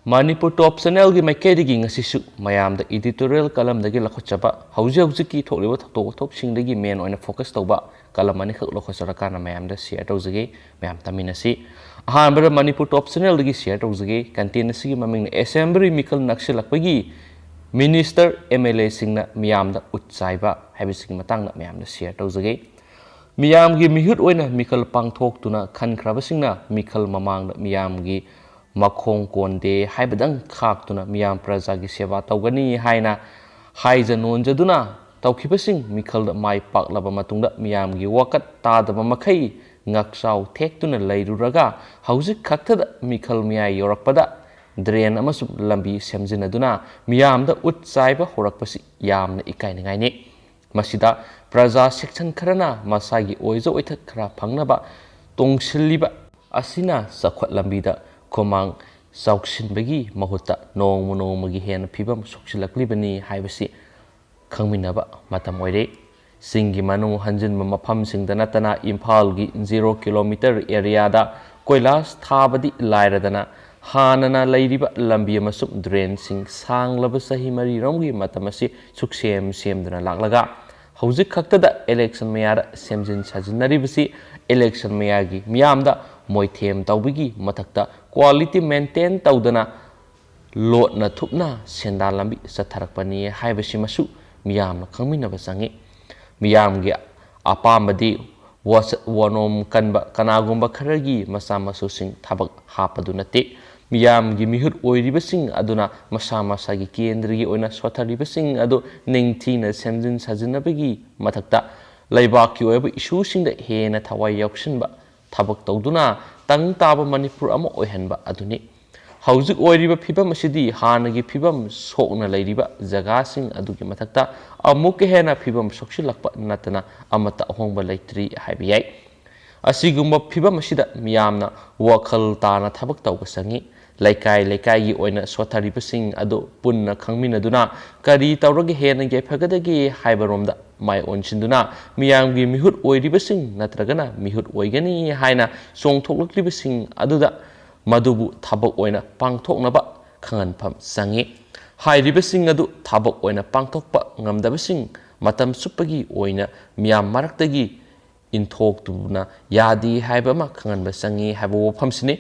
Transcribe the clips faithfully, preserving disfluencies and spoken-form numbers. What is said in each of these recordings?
ꯃꯅꯤꯄꯨꯔ ꯇꯣꯞ ꯆꯦꯅꯦꯜꯒꯤ ꯃꯥꯏꯀꯩꯗꯒꯤ ꯉꯁꯤꯁꯨ ꯃꯌꯥꯝꯗ editorial columnꯗꯒꯤ ꯂꯧꯈꯠꯆꯕ, ꯍꯧꯖꯤꯛ ꯍꯧꯖꯤꯛꯀꯤ ꯊꯣꯛꯂꯤꯕ ꯊꯧꯗꯣꯛ ꯋꯥꯊꯣꯛꯁꯤꯡꯗꯒꯤ main ꯑꯣꯏꯅ focus ꯇꯧꯕ column ꯑꯅꯤꯈꯛ ꯂꯧꯈꯠꯆꯔꯀꯥꯟꯗ ꯃꯌꯥꯝꯗ share ꯇꯧꯖꯒꯦ꯫ ꯃꯌꯥꯝ ꯇꯥꯃꯤꯟꯅꯁꯤ꯫ ꯑꯍꯥꯟꯕꯗ ꯃꯅꯤꯄꯨꯔ ꯇꯣꯞ ꯆꯦꯅꯦꯜꯗꯒꯤ share ꯇꯧꯖꯒꯦ꯫ Content ꯑꯁꯤꯒꯤ ꯃꯃꯤꯡꯅ Assembly ꯃꯤꯈꯜ ꯅꯛꯁꯤꯜꯂꯛꯄꯒꯤ Minister MLAꯁꯤꯡꯅ ꯃꯤꯌꯥꯝꯗ ꯎꯠ ꯆꯥꯏꯕ ꯍꯥꯏꯕꯁꯤꯒꯤ ꯃꯇꯥꯡꯗ ꯃꯌꯥꯝꯗ share ꯇꯧꯖꯒꯦ꯫ ꯃꯤꯌꯥꯝꯒꯤ ꯃꯤꯍꯨꯠ ꯑꯣꯏꯅ ꯃꯤꯈꯜ ꯄꯥꯡꯊꯣꯛꯇꯨꯅ ꯈꯟꯈ꯭ꯔꯕꯁꯤꯡꯅ ꯃꯤꯈꯜ ꯃꯃꯥꯡꯗ ꯃꯤꯌꯥꯝꯒꯤ ꯃꯈꯣꯡ ꯀꯣꯟꯗꯦ ꯍꯥꯏꯕꯗꯪ ꯈꯥꯛꯇꯨꯅ ꯃꯤꯌꯥꯝ ꯄ꯭ꯔꯖꯥꯒꯤ ꯁꯦꯕꯥ ꯇꯧꯒꯅꯤ ꯍꯥꯏꯅ ꯍꯥꯏꯖ ꯅꯣꯟꯖꯗꯨꯅ ꯇꯧꯈꯤꯕꯁꯤꯡ ꯃꯤꯈꯜꯗ ꯃꯥꯏ ꯄꯥꯛꯂꯕ ꯃꯇꯨꯡꯗ ꯃꯤꯌꯥꯝꯒꯤ ꯋꯥꯀꯠ ꯇꯥꯗꯕ ꯃꯈꯩ ꯉꯛꯆꯥꯎ ꯊꯦꯛꯇꯨꯅ ꯂꯩꯔꯨꯔꯒ ꯍꯧꯖꯤꯛ ꯈꯛꯇꯗ ꯃꯤꯈꯜ ꯃꯌꯥꯏ ꯌꯧꯔꯛꯄꯗ drain ꯑꯃꯁꯨꯡ ꯂꯝꯕꯤ ꯁꯦꯝꯖꯤꯟꯅꯗꯨꯅ ꯃꯤꯌꯥꯝꯗ ꯎꯠ ꯆꯥꯏꯕ ꯍꯧꯔꯛꯄꯁꯤ ꯌꯥꯝꯅ ꯏꯀꯥꯏꯅꯤꯡꯉꯥꯏꯅꯤ꯫ ꯃꯁꯤꯗ ꯄ꯭ꯔꯖꯥ section ꯈꯔꯅ ꯃꯁꯥꯒꯤ ꯑꯣꯏꯖ ꯑꯣꯏꯊꯛ ꯈꯔ ꯐꯪꯅꯕ ꯇꯣꯡꯁꯤꯜꯂꯤꯕ ꯑꯁꯤꯅ ꯆꯥꯎꯈꯠ ꯂꯝꯕꯤꯗ ꯈꯨꯃꯥꯡ ꯆꯥꯎꯁꯤꯟꯕꯒꯤ ꯃꯍꯨꯠꯇ ꯅꯣꯡꯃ ꯅꯣꯡꯃꯒꯤ ꯍꯦꯟꯅ ꯐꯤꯕꯝ ꯁꯣꯛꯆꯤꯜꯂꯛꯂꯤꯕꯅꯤ ꯍꯥꯏꯕꯁꯤ ꯈꯪꯃꯤꯟꯅꯕ ꯃꯇꯝ ꯑꯣꯏꯔꯦ꯫ ꯆꯤꯡꯒꯤ ꯃꯅꯨꯡ ꯍꯟꯖꯤꯟꯕ ꯃꯐꯝꯁꯤꯡꯗ ꯅꯠꯇꯅ ꯏꯝꯐꯥꯜꯒꯤ zero kilometer areaꯗ ꯀꯣꯏꯂꯥꯁ ꯊꯥꯕꯗꯤ ꯂꯥꯏꯔꯗꯅ ꯍꯥꯟꯅꯅ ꯂꯩꯔꯤꯕ ꯂꯝꯕꯤ ꯑꯃꯁꯨꯡ drainꯁꯤꯡ ꯁꯥꯡꯂꯕ ꯆꯍꯤ ꯃꯔꯤꯔꯣꯝꯒꯤ ꯃꯇꯝ ꯑꯁꯤ ꯁꯨꯛꯁꯦꯝ ꯁꯦꯝꯗꯨꯅ ꯂꯥꯛꯂꯒ ꯍꯧꯖꯤꯛ ꯈꯛꯇꯗ election ꯃꯌꯥꯗ ꯁꯦꯝꯖꯤꯟ ꯁꯥꯖꯤꯟꯅꯔꯤꯕꯁꯤ election ꯃꯌꯥꯒꯤ ꯃꯤꯌꯥꯝꯗ ꯃꯣꯏꯊꯦꯝ ꯇꯧꯕꯒꯤ ꯃꯊꯛꯇ quality maintain ꯇꯧꯗꯅ ꯂꯣꯠꯅ ꯊꯨꯞꯅ ꯁꯦꯟꯗꯥꯟ ꯂꯝꯕꯤ ꯆꯠꯊꯔꯛꯄꯅꯤ ꯍꯥꯏꯕꯁꯤꯃꯁꯨ ꯃꯤꯌꯥꯝꯅ ꯈꯪꯃꯤꯟꯅꯕ ꯆꯪꯏ꯫ ꯃꯤꯌꯥꯝꯒꯤ ꯑꯄꯥꯝꯕꯗꯤ ꯋꯥꯆꯠ ꯋꯥꯅꯣꯝ ꯀꯟꯕ ꯀꯅꯥꯒꯨꯝꯕ ꯈꯔꯒꯤ ꯃꯆꯥ ꯃꯁꯨꯁꯤꯡ ꯊꯕꯛ ꯍꯥꯞꯄꯗꯨ ꯅꯠꯇꯦ꯫ ꯃꯤꯌꯥꯝꯒꯤ ꯃꯤꯍꯨꯠ ꯑꯣꯏꯔꯤꯕꯁꯤꯡ ꯑꯗꯨꯅ ꯃꯁꯥ ꯃꯁꯥꯒꯤ ꯀꯦꯟꯗ꯭ꯔꯒꯤ ꯑꯣꯏꯅ ꯁꯣꯠꯊꯔꯤꯕꯁꯤꯡ ꯑꯗꯨ ꯅꯤꯡꯊꯤꯅ ꯁꯦꯝꯖꯤꯟ ꯁꯥꯖꯤꯟꯅꯕꯒꯤ ꯃꯊꯛꯇ ꯂꯩꯕꯥꯛꯀꯤ ꯑꯣꯏꯕ issueꯁꯤꯡꯗ ꯍꯦꯟꯅ ꯊꯋꯥꯏ ꯌꯥꯎꯁꯤꯟꯕ ꯊꯕꯛ ꯇꯧꯗꯨꯅ ꯇꯪ ꯇꯥꯕ ꯃꯅꯤꯄꯨꯔ ꯑꯃ ꯑꯣꯏꯍꯟꯕ ꯑꯗꯨꯅꯤ꯫ ꯍꯧꯖꯤꯛ ꯑꯣꯏꯔꯤꯕ ꯐꯤꯕꯝ ꯑꯁꯤꯗꯤ ꯍꯥꯟꯅꯒꯤ ꯐꯤꯕꯝ ꯁꯣꯛꯅ ꯂꯩꯔꯤꯕ ꯖꯒꯥꯁꯤꯡ ꯑꯗꯨꯒꯤ ꯃꯊꯛꯇ ꯑꯃꯨꯛꯀ ꯍꯦꯟꯅ ꯐꯤꯕꯝ ꯁꯣꯛꯆꯤꯜꯂꯛꯄ ꯅꯠꯇꯅ ꯑꯃꯠꯇ ꯑꯍꯣꯡꯕ ꯂꯩꯇ꯭ꯔꯤ ꯍꯥꯏꯕ ꯌꯥꯏ꯫ ꯑꯁꯤꯒꯨꯝꯕ ꯐꯤꯕꯝ ꯑꯁꯤꯗ ꯃꯤꯌꯥꯝꯅ ꯋꯥꯈꯜ ꯇꯥꯅ ꯊꯕꯛ ꯇꯧꯕ ꯆꯪꯏ꯫ ꯂꯩꯀꯥꯏ ꯂꯩꯀꯥꯏꯒꯤ ꯑꯣꯏꯅ ꯁꯣꯠꯊꯔꯤꯕꯁꯤꯡ ꯑꯗꯨ ꯄꯨꯟꯅ ꯈꯪꯃꯤꯟꯅꯗꯨꯅ ꯀꯔꯤ ꯇꯧꯔꯒ ꯍꯦꯟꯅ ꯌꯥꯏꯐꯒꯗꯒꯦ ꯍꯥꯏꯕꯔꯣꯝꯗ ꯃꯥꯏ ꯑꯣꯟꯁꯤꯟꯗꯨꯅ ꯃꯤꯌꯥꯝꯒꯤ ꯃꯤꯍꯨꯠ ꯑꯣꯏꯔꯤꯕꯁꯤꯡ ꯅꯠꯇ꯭ꯔꯒꯅ ꯃꯤꯍꯨꯠ ꯑꯣꯏꯒꯅꯤ ꯍꯥꯏꯅ ꯆꯣꯡꯊꯣꯛꯂꯛꯂꯤꯕꯁꯤꯡ ꯑꯗꯨꯗ ꯃꯗꯨꯕꯨ ꯊꯕꯛ ꯑꯣꯏꯅ ꯄꯥꯡꯊꯣꯛꯅꯕ ꯈꯪꯍꯟꯐꯝ ꯆꯪꯏ꯫ ꯍꯥꯏꯔꯤꯕꯁꯤꯡ ꯑꯗꯨ ꯊꯕꯛ ꯑꯣꯏꯅ ꯄꯥꯡꯊꯣꯛꯄ ꯉꯝꯗꯕꯁꯤꯡ ꯃꯇꯝ ꯆꯨꯞꯄꯒꯤ ꯑꯣꯏꯅ ꯃꯤꯌꯥꯝ ꯃꯔꯛꯇꯒꯤ ꯏꯟꯊꯣꯛꯇꯨꯅ ꯌꯥꯗꯦ ꯍꯥꯏꯕ ꯑꯃ ꯈꯪꯍꯟꯕ ꯆꯪꯏ ꯍꯥꯏꯕ ꯋꯥꯐꯝꯁꯤꯅꯤ꯫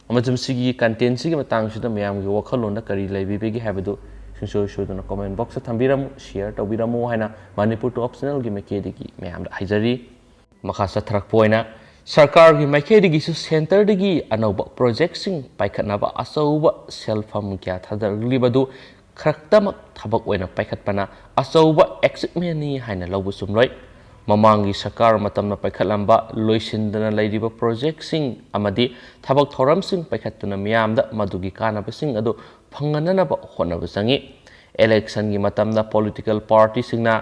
ꯑꯃꯁꯨꯡ ꯁꯤꯒꯤ content ꯁꯤꯒꯤ ꯃꯇꯥꯡꯁꯤꯗ ꯃꯌꯥꯝꯒꯤ ꯋꯥꯈꯜꯂꯣꯟꯗ ꯀꯔꯤ ꯂꯩꯕꯤꯕꯒꯦ ꯍꯥꯏꯕꯗꯨ ꯁꯨꯡꯁꯣꯏ ꯁꯣꯏꯗꯅ comment box ꯇ ꯊꯝꯕꯤꯔꯝꯃꯨ, share ꯇꯧꯕꯤꯔꯝꯃꯨ ꯍꯥꯏꯅ ꯃꯅꯤꯄꯨꯔ Top Channel ꯒꯤ ꯃꯥꯏꯀꯩꯗꯒꯤ ꯃꯌꯥꯝꯗ ꯍꯥꯏꯖꯔꯤ꯫ ꯃꯈꯥ ꯆꯠꯊꯔꯛꯄ ꯑꯣꯏꯅ ꯁꯔꯀꯥꯔꯒꯤ ꯃꯥꯏꯀꯩꯗꯒꯤꯁꯨ centre ꯗꯒꯤ ꯑꯅꯧꯕ project ꯁꯤꯡ ꯄꯥꯏꯈꯠꯅꯕ ꯑꯆꯧꯕ ꯁꯦꯜꯐꯝ ꯀꯌꯥ ꯊꯥꯗꯔꯛꯂꯤꯕꯗꯨ ꯈꯛꯇꯃꯛ ꯊꯕꯛ ꯑꯣꯏꯅ ꯄꯥꯏꯈꯠꯄꯅ ꯑꯆꯧꯕ achievement ꯅꯤ ꯍꯥꯏꯅ ꯂꯧꯕ ꯆꯨꯝꯂꯣꯏ꯫ ꯃꯃꯥꯡꯒꯤ ꯁꯔꯀꯥꯔ ꯃꯇꯝꯗ ꯄꯥꯏꯈꯠꯂꯝꯕ ꯂꯣꯏꯁꯤꯟꯗꯅ ꯂꯩꯔꯤꯕ project ꯁꯤꯡ ꯑꯃꯗꯤ ꯊꯕꯛ ꯊꯧꯔꯝꯁꯤꯡ ꯄꯥꯏꯈꯠꯇꯨꯅ ꯃꯤꯌꯥꯝꯗ ꯃꯗꯨꯒꯤ ꯀꯥꯟꯅꯕꯁꯤꯡ ꯑꯗꯨ ꯐꯪꯍꯟꯅꯅꯕ ꯍꯣꯠꯅꯕ ꯆꯪꯏ꯫ Election ꯒꯤ ꯃꯇꯝꯗ political party ꯁꯤꯡꯅ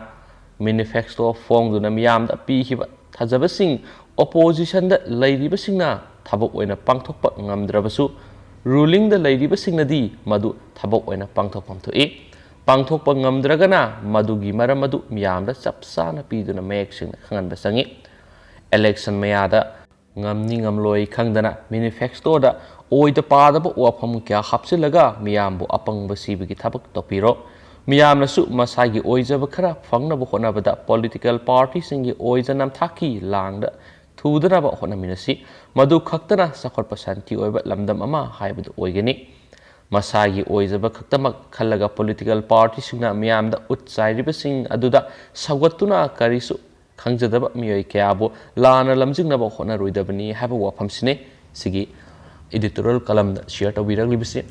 manifesto ꯐꯣꯡꯗꯨꯅ ꯃꯤꯌꯥꯝꯗ ꯄꯤꯈꯤꯕ ꯊꯥꯖꯕꯁꯤꯡ opposition ꯗ ꯂꯩꯔꯤꯕꯁꯤꯡꯅ ꯊꯕꯛ ꯑꯣꯏꯅ ꯄꯥꯡꯊꯣꯛꯄ ꯉꯝꯗ꯭ꯔꯕꯁꯨ, ruling ꯗ ꯂꯩꯔꯤꯕꯁꯤꯡꯅꯗꯤ ꯃꯗꯨ ꯊꯕꯛ ꯑꯣꯏꯅ ꯄꯥꯡꯊꯣꯛꯐꯝ ꯊꯣꯛꯏ꯫ ꯄꯥꯡꯊꯣꯛꯄ ꯉꯝꯗ꯭ꯔꯒꯅ ꯃꯗꯨꯒꯤ ꯃꯔꯝ ꯑꯗꯨ ꯃꯤꯌꯥꯝꯗ ꯆꯞ ꯆꯥꯅ ꯄꯤꯗꯨꯅ ꯃꯌꯦꯛ ꯁꯦꯡꯅ ꯈꯪꯍꯟꯕ ꯆꯪꯏ꯫ Election ꯃꯌꯥꯗ ꯉꯝꯅꯤ ꯉꯝꯂꯣꯏ ꯈꯪꯗꯅ manifesto ꯗ ꯑꯣꯏꯗ ꯄꯥꯗꯕ ꯋꯥꯐꯝ ꯀꯌꯥ ꯍꯥꯞꯆꯤꯜꯂꯒ ꯃꯤꯌꯥꯝꯕꯨ ꯑꯄꯪꯕ ꯁꯤꯕꯒꯤ ꯊꯕꯛ ꯇꯧꯕꯤꯔꯣ꯫ ꯃꯤꯌꯥꯝꯅꯁꯨ ꯃꯁꯥꯒꯤ ꯑꯣꯏꯖꯕ ꯈꯔ ꯐꯪꯅꯕ ꯍꯣꯠꯅꯕꯗ political party ꯁꯤꯡꯒꯤ ꯑꯣꯏꯖ ꯅꯝꯊꯥꯛꯀꯤ ꯂꯥꯡꯗ ꯊꯨꯗꯅꯕ ꯍꯣꯠꯅꯃꯤꯟꯅꯁꯤ꯫ ꯃꯗꯨ ꯈꯛꯇꯅ ꯆꯥꯎꯈꯠꯄ ꯁꯥꯟꯇꯤ ꯑꯣꯏꯕ ꯂꯝꯗꯝ ꯑꯃ ꯍꯥꯏꯕꯗꯨ ꯑꯣꯏꯒꯅꯤ꯫ ꯃꯁꯥꯒꯤ ꯑꯣꯏꯖꯕ ꯈꯛꯇꯃꯛ ꯈꯜꯂꯒ political party ꯁꯤꯡꯅ ꯃꯤꯌꯥꯝꯗ ꯎꯠ ꯆꯥꯏꯔꯤꯕꯁꯤꯡ ꯑꯗꯨꯗ ꯁꯧꯒꯠꯇꯨꯅ ꯀꯔꯤꯁꯨ ꯈꯪꯖꯗꯕ ꯃꯤꯑꯣꯏ ꯀꯌꯥꯕꯨ ꯂꯥꯟꯅ ꯂꯝꯖꯤꯡꯅꯕ ꯍꯣꯠꯅꯔꯣꯏꯗꯕꯅꯤ ꯍꯥꯏꯕ ꯋꯥꯐꯝꯁꯤꯅꯤ ꯁꯤꯒꯤ editorial column ꯗ share ꯇꯧꯕꯤꯔꯛꯂꯤꯕꯁꯤ꯫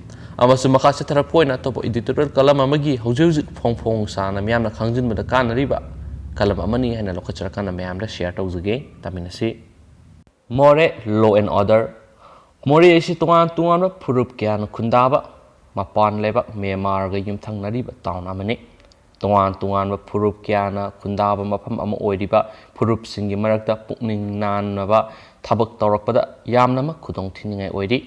ꯑꯃꯁꯨꯡ ꯃꯈꯥ ꯆꯠꯊꯔꯛꯄ ꯑꯣꯏꯅ ꯑꯇꯣꯞꯄ editorial column ꯑꯃꯒꯤ ꯍꯧꯖꯤꯛ ꯍꯧꯖꯤꯛ ꯐꯣꯡ ꯐꯣꯡ ꯁꯥꯅ ꯃꯤꯌꯥꯝꯅ ꯈꯪꯖꯤꯟꯕꯗ ꯀꯥꯟꯅꯔꯤꯕ column ꯑꯃꯅꯤ ꯍꯥꯏꯅ ꯂꯧꯈꯠꯆꯔꯀꯥꯟꯗ ꯃꯌꯥꯝꯗ share ꯇꯧꯖꯒꯦ꯫ ꯇꯥꯃꯤꯟꯅꯁꯤ꯫ ꯃꯣꯔꯦ, law and order꯫ ꯃꯣꯔꯦ ꯑꯁꯤ ꯇꯣꯉꯥꯟ ꯇꯣꯉꯥꯟꯕ ꯐꯨꯔꯨꯞ ꯀꯌꯥꯅ ꯈꯨꯟꯗꯥꯕ, ꯃꯄꯥꯟ ꯂꯩꯕꯥꯛ ꯃ꯭ꯌꯥꯟꯃꯥꯔꯒ ꯌꯨꯝꯊꯪꯅꯔꯤꯕ town ꯑꯃꯅꯤ꯫ ꯇꯣꯉꯥꯟ ꯇꯣꯉꯥꯟꯕ ꯐꯨꯔꯨꯞ ꯀꯌꯥꯅ ꯈꯨꯟꯗꯥꯕ ꯃꯐꯝ ꯑꯃ ꯑꯣꯏꯔꯤꯕ ꯐꯨꯔꯨꯞꯁꯤꯡꯒꯤ ꯃꯔꯛꯇ ꯄꯨꯛꯅꯤꯡ ꯅꯥꯟꯅꯕ ꯊꯕꯛ ꯇꯧꯔꯛꯄꯗ ꯌꯥꯝꯅꯃꯛ ꯈꯨꯗꯣꯡ ꯊꯤꯅꯤꯡꯉꯥꯏ ꯑꯣꯏꯔꯤ꯫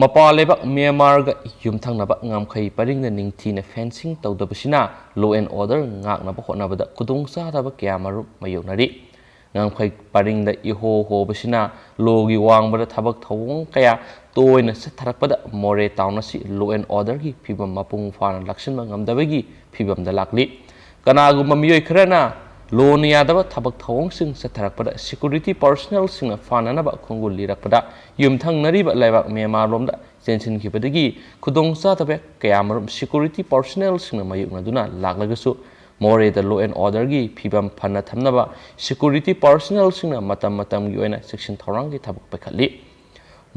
ꯃꯄꯥꯟ ꯂꯩꯕꯥꯛ ꯃ꯭ꯌꯥꯟꯃꯥꯔꯒ ꯌꯨꯝꯊꯪꯅꯕ ꯉꯝꯈꯩ ꯄꯔꯤꯡꯅ ꯅꯤꯡꯊꯤꯅ fencing ꯇꯧꯗꯕꯁꯤꯅ law and order ꯉꯥꯛꯅꯕ ꯍꯣꯠꯅꯕꯗ ꯈꯨꯗꯣꯡꯆꯥꯗꯕ ꯀꯌꯥꯃꯔꯨꯝ ꯃꯥꯌꯣꯛꯅꯔꯤ꯫ ꯉꯝꯈꯩ ꯄꯔꯤꯡꯗ ꯏꯍꯣ ꯍꯣꯕꯁꯤꯅ ꯂꯣꯒꯤ ꯋꯥꯡꯃꯗ ꯊꯕꯛ ꯊꯧꯑꯣꯡ ꯀꯌꯥ ꯇꯣꯏꯅ ꯆꯠꯊꯔꯛꯄꯗ ꯃꯣꯔꯦ ꯇꯥꯎꯟ ꯑꯁꯤ law and orderꯒꯤ ꯐꯤꯕꯝ ꯃꯄꯨꯡ ꯐꯥꯅ ꯂꯥꯛꯁꯤꯟꯕ ꯉꯝꯗꯕꯒꯤ ꯐꯤꯕꯝꯗ ꯂꯥꯛꯂꯤ꯫ ꯀꯅꯥꯒꯨꯝꯕ ꯃꯤꯑꯣꯏ ꯈꯔꯅ ꯂꯣꯅ ꯌꯥꯗꯕ ꯊꯕꯛ ꯊꯧꯑꯣꯡꯁꯤꯡ ꯆꯠꯊꯔꯛꯄꯗ security personnelꯁꯤꯡꯅ ꯐꯥꯅꯅꯕ ꯈꯣꯡꯒꯨꯜ ꯂꯤꯔꯛꯄꯗ ꯌꯨꯝꯊꯪꯅꯔꯤꯕ ꯂꯩꯕꯥꯛ ꯃ꯭ꯌꯥꯟꯃꯥꯔꯂꯣꯝꯗ ꯆꯦꯟꯁꯤꯟꯈꯤꯕꯗꯒꯤ ꯈꯨꯗꯣꯡꯆꯥꯗꯕ ꯀꯌꯥꯃꯔꯨꯝ security personnelꯁꯤꯡꯅ ꯃꯥꯌꯣꯛꯅꯗꯨꯅ ꯂꯥꯛꯂꯒꯁꯨ ꯃꯣꯔꯦꯗ law and orderꯒꯤ ꯐꯤꯕꯝ ꯐꯅ ꯊꯝꯅꯕ security personnelꯁꯤꯡꯅ ꯃꯇꯝ ꯃꯇꯝꯒꯤ ꯑꯣꯏꯅ ꯆꯦꯛꯁꯤꯟ ꯊꯧꯔꯥꯡꯒꯤ ꯊꯕꯛ ꯄꯥꯏꯈꯠꯂꯤ꯫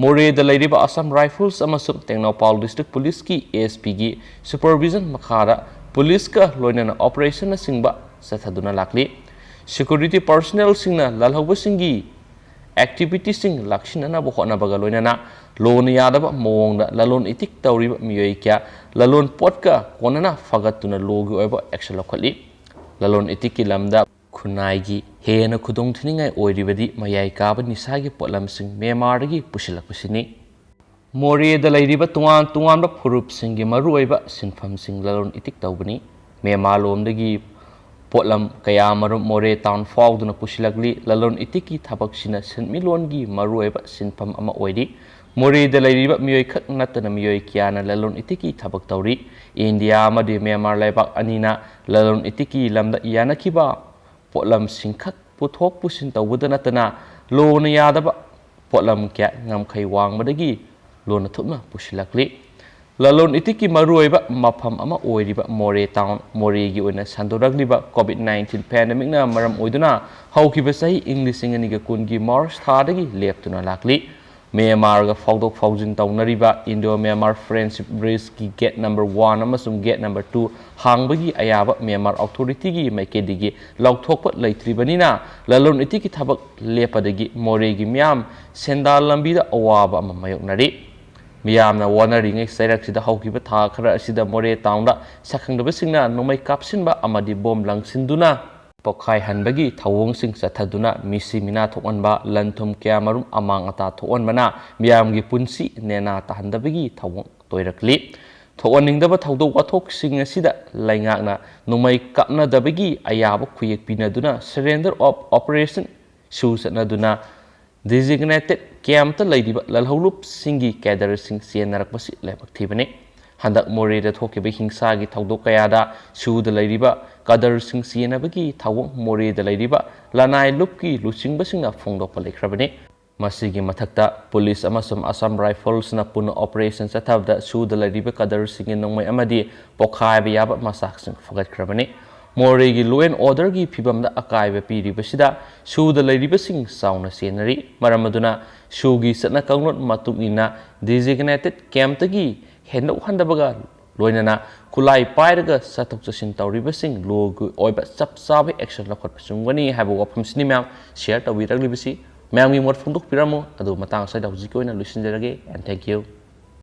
ꯃꯣꯔꯦꯗ ꯂꯩꯔꯤꯕ Assam Rifles ꯑꯃꯁꯨꯡ ꯇꯦꯡꯅꯧꯄꯥꯜ district policeꯀꯤ ASPꯒꯤ supervision ꯃꯈꯥꯗ policeꯀ ꯂꯣꯏꯅꯅ operationꯅꯆꯤꯡꯕ ꯆꯠꯊꯗꯨꯅ ꯂꯥꯛꯂꯤ꯫ Security personnelꯁꯤꯡꯅ ꯂꯥꯜꯍꯧꯕꯁꯤꯡꯒꯤ activityꯁꯤꯡ ꯂꯥꯛꯁꯤꯟꯅꯅꯕ ꯍꯣꯠꯅꯕꯒ ꯂꯣꯏꯅꯅ ꯂꯣꯅ ꯌꯥꯗꯕ ꯃꯑꯣꯡꯗ ꯂꯂꯣꯟ ꯏꯇꯤꯛ ꯇꯧꯔꯤꯕ ꯃꯤꯑꯣꯏ ꯀꯌꯥ ꯂꯂꯣꯟ ꯄꯣꯠꯀ ꯀꯣꯟꯅꯅ ꯐꯒꯠꯇꯨꯅ ꯂꯣꯒꯤ ꯑꯣꯏꯕ action ꯂꯧꯈꯠꯂꯤ꯫ ꯂꯂꯣꯟ ꯏꯇꯤꯛꯀꯤ ꯂꯝꯗ ꯈꯨꯟꯅꯥꯏꯒꯤ ꯍꯦꯟꯅ ꯈꯨꯗꯣꯡꯊꯤꯅꯤꯡꯉꯥꯏ ꯑꯣꯏꯔꯤꯕꯗꯤ ꯃꯌꯥꯏ ꯀꯥꯕ ꯅꯤꯁꯥꯒꯤ ꯄꯣꯠꯂꯝꯁꯤꯡ ꯃ꯭ꯌꯥꯟꯃꯥꯔꯗꯒꯤ ꯄꯨꯁꯤꯜꯂꯛꯄꯁꯤꯅꯤ꯫ ꯃꯣꯔꯦꯗ ꯂꯩꯔꯤꯕ ꯇꯣꯉꯥꯟ ꯇꯣꯉꯥꯟꯕ ꯐꯨꯔꯨꯞꯁꯤꯡꯒꯤ ꯃꯔꯨꯑꯣꯏꯕ ꯁꯤꯟꯐꯝꯁꯤꯡ ꯂꯂꯣꯟ ꯏꯇꯤꯛ ꯇꯧꯕꯅꯤ꯫ ꯃ꯭ꯌꯥꯟꯃꯥꯔꯂꯣꯝꯗꯒꯤ ꯄꯣꯠꯂꯝ ꯀꯌꯥꯃꯔꯨꯝ ꯃꯣꯔꯦ ꯇꯥꯎꯟ ꯐꯥꯎꯗꯨꯅ ꯄꯨꯁꯤꯜꯂꯛꯂꯤ꯫ ꯂꯂꯣꯟ ꯏꯇꯤꯛꯀꯤ ꯊꯕꯛꯁꯤꯅ ꯁꯦꯟꯃꯤꯠꯂꯣꯟꯒꯤ ꯃꯔꯨꯑꯣꯏꯕ ꯁꯤꯟꯐꯝ ꯑꯃ ꯑꯣꯏꯔꯤ꯫ ꯃꯣꯔꯦꯗ ꯂꯩꯔꯤꯕ ꯃꯤꯑꯣꯏ ꯈꯛ ꯅꯠꯇꯅ ꯃꯤꯑꯣꯏ ꯀꯌꯥꯅ ꯂꯂꯣꯟ ꯏꯇꯤꯛꯀꯤ ꯊꯕꯛ ꯇꯧꯔꯤ꯫ ꯏꯟꯗꯤꯌꯥ ꯑꯃꯗꯤ ꯃ꯭ꯌꯥꯟꯃꯥꯔ ꯂꯩꯕꯥꯛ ꯑꯅꯤꯅ ꯂꯂꯣꯟ ꯏꯇꯤꯛꯀꯤ ꯂꯝꯗ ꯌꯥꯅꯈꯤꯕ ꯄꯣꯠꯂꯝꯁꯤꯡꯈꯛ ꯄꯨꯊꯣꯛ ꯄꯨꯁꯤꯟ ꯇꯧꯕꯗ ꯅꯠꯇꯅ ꯂꯣꯅ ꯌꯥꯗꯕ ꯄꯣꯠꯂꯝ ꯀꯌꯥ ꯉꯝꯈꯩ ꯋꯥꯡꯃꯗꯒꯤ ꯂꯣꯟꯅ ꯊꯨꯞꯅ ꯄꯨꯁꯤꯜꯂꯛꯂꯤ꯫ ꯂꯂꯣꯟ ꯏꯇꯤꯛꯀꯤ ꯃꯔꯨꯑꯣꯏꯕ ꯃꯐꯝ ꯑꯃ ꯑꯣꯏꯔꯤꯕ ꯃꯣꯔꯦ ꯇꯥꯎꯟ, ꯃꯣꯔꯦꯒꯤ ꯑꯣꯏꯅ ꯁꯟꯗꯣꯔꯛꯂꯤꯕ COVID nineteen pandemicꯅ ꯃꯔꯝ ꯑꯣꯏꯗꯨꯅ ꯍꯧꯈꯤꯕ ꯆꯍꯤ ꯏꯪ ꯂꯤꯁꯤꯡ ꯑꯅꯤꯒ ꯀꯨꯟꯒꯤ March ꯊꯥꯗꯒꯤ ꯂꯦꯞꯇꯨꯅ ꯂꯥꯛꯂꯤ꯫ ꯃ꯭ꯌꯥꯟꯃꯥꯔꯒ ꯐꯥꯎꯗꯣꯛ ꯐꯥꯎꯖꯤꯟ ꯇꯧꯅꯔꯤꯕ Indo Myanmar Friendship Bridgeꯀꯤ gate number one ꯑꯃꯁꯨꯡ gate number two ꯍꯥꯡꯕꯒꯤ ꯑꯌꯥꯕ ꯃ꯭ꯌꯥꯟꯃꯥꯔ authorityꯒꯤ ꯃꯥꯏꯀꯩꯗꯒꯤ ꯂꯧꯊꯣꯛꯄ ꯂꯩꯇ꯭ꯔꯤꯕꯅꯤꯅ ꯂꯂꯣꯟ ꯏꯇꯤꯛꯀꯤ ꯊꯕꯛ ꯂꯦꯞꯄꯗꯒꯤ ꯃꯣꯔꯦꯒꯤ ꯃꯤꯌꯥꯝ ꯁꯦꯟꯗꯥꯟ ꯂꯝꯕꯤꯗ ꯑꯋꯥꯕ ꯑꯃ ꯃꯥꯌꯣꯛꯅꯔꯤ꯫ ꯃꯤꯌꯥꯝꯅ ꯋꯥꯅꯔꯤꯉꯩ ꯆꯩꯔꯛꯁꯤꯗ ꯍꯧꯈꯤꯕ ꯊꯥ ꯈꯔ ꯑꯁꯤꯗ ꯃꯣꯔꯦ ꯇꯥꯎꯟꯗ ꯁꯛꯈꯪꯗꯕꯁꯤꯡꯅ ꯅꯣꯡꯃꯩ ꯀꯥꯞꯁꯤꯟꯕ ꯑꯃꯗꯤ ꯕꯣꯝ ꯂꯪꯁꯤꯟꯗꯨꯅ ꯄꯣꯈꯥꯏꯍꯟꯕꯒꯤ ꯊꯧꯑꯣꯡꯁꯤꯡ ꯆꯠꯊꯗꯨꯅ ꯃꯤꯁꯤ ꯃꯤꯅꯥ ꯊꯣꯛꯍꯟꯕ, ꯂꯟ ꯊꯨꯝ ꯀꯌꯥꯃꯔꯨꯝ ꯑꯃꯥꯡ ꯑꯇꯥ ꯊꯣꯛꯍꯟꯕꯅ ꯃꯤꯌꯥꯝꯒꯤ ꯄꯨꯟꯁꯤ ꯅꯦꯅꯥ ꯇꯥꯍꯟꯗꯕꯒꯤ ꯊꯧꯑꯣꯡ ꯇꯣꯏꯔꯛꯂꯤ꯫ ꯊꯣꯛꯍꯟꯅꯤꯡꯗꯕ ꯊꯧꯗꯣꯛ ꯋꯥꯊꯣꯛꯁꯤꯡ ꯑꯁꯤꯗ ꯂꯩꯉꯥꯛꯅ ꯅꯣꯡꯃꯩ ꯀꯥꯞꯅꯗꯕꯒꯤ ꯑꯌꯥꯕ ꯈꯨꯌꯦꯛ ꯄꯤꯅꯗꯨꯅ surrender of operation ꯁꯨ ꯆꯠꯅꯗꯨꯅ designated camp ꯇ ꯂꯩꯔꯤꯕ ꯂꯜꯍꯧꯂꯨꯞꯁꯤꯡꯒꯤ cadre ꯁꯤꯡ ꯆꯦꯟꯅꯔꯛꯄꯁꯤ ꯂꯥꯏꯕꯛ ꯊꯤꯕꯅꯤ꯫ ꯍꯟꯗꯛ ꯃꯣꯔꯦꯗ ꯊꯣꯛꯈꯤꯕ ꯍꯤꯡꯁꯥꯒꯤ ꯊꯧꯗꯣꯛ ꯀꯌꯥꯗ ꯁꯨꯗ ꯂꯩꯔꯤꯕ cadre ꯁꯤꯡ ꯆꯦꯟꯅꯕꯒꯤ ꯊꯧꯑꯣꯡ ꯃꯣꯔꯦꯗ ꯂꯩꯔꯤꯕ ꯂꯅꯥꯏ ꯂꯨꯞꯀꯤ ꯂꯨꯆꯤꯡꯕꯁꯤꯡꯅ ꯐꯣꯡꯗꯣꯛꯄ ꯂꯩꯈ꯭ꯔꯕꯅꯤ꯫ ꯃꯁꯤꯒꯤ ꯃꯊꯛꯇ ꯄꯨꯂꯤꯁ ꯑꯃꯁꯨꯡ Assam Rifles ꯅ ꯄꯨꯟꯅ operation ꯆꯠꯊꯕꯗ ꯁꯨꯗ ꯂꯩꯔꯤꯕ cadre ꯁꯤꯡꯒꯤ ꯅꯣꯡꯃꯩ ꯑꯃꯗꯤ ꯄꯣꯈꯥꯏꯕ ꯌꯥꯕ ꯃꯆꯥꯛꯁꯤꯡ ꯐꯒꯠꯈ꯭ꯔꯕꯅꯤ꯫ ꯃꯣꯔꯦꯒꯤ law and order ꯒꯤ ꯐꯤꯕꯝꯗ ꯑꯀꯥꯏꯕ ꯄꯤꯔꯤꯕꯁꯤꯗ ꯁꯨꯗ ꯂꯩꯔꯤꯕꯁꯤꯡ ꯆꯥꯎꯅ ꯆꯦꯟꯅꯔꯤ꯫ ꯃꯔꯝ ꯑꯗꯨꯅ ꯁꯨꯒꯤ ꯆꯠꯅ ꯀꯥꯡꯂꯣꯟ ꯃꯇꯨꯡ ꯏꯟꯅ designated camp ꯇꯒꯤ ꯍꯦꯟꯗꯣꯛ ꯍꯟꯗꯕꯒ ꯂꯣꯏꯅꯅ ꯈꯨꯠꯂꯥꯏ ꯄꯥꯏꯔꯒ ꯆꯠꯊꯣꯛ ꯆꯠꯁꯤꯟ ꯇꯧꯔꯤꯕꯁꯤꯡ law ꯒꯤ ꯑꯣꯏꯕ ꯆꯞ ꯆꯥꯕ action ꯂꯧꯈꯠꯄ ꯆꯨꯝꯒꯅꯤ ꯍꯥꯏꯕ ꯋꯥꯐꯝꯁꯤꯅꯤ ꯃꯌꯥꯝ share ꯇꯧꯕꯤꯔꯛꯂꯤꯕꯁꯤ꯫ ꯃꯌꯥꯝꯒꯤ ꯃꯣꯠ ꯐꯣꯡꯗꯣꯛꯄꯤꯔꯝꯃꯨ꯫ ꯑꯗꯨ ꯃꯇꯥꯡ ꯑꯁꯤꯗ ꯍꯧꯖꯤꯛꯀꯤ ꯑꯣꯏꯅ ꯂꯣꯏꯁꯤꯟꯖꯔꯒꯦ, and thank you꯫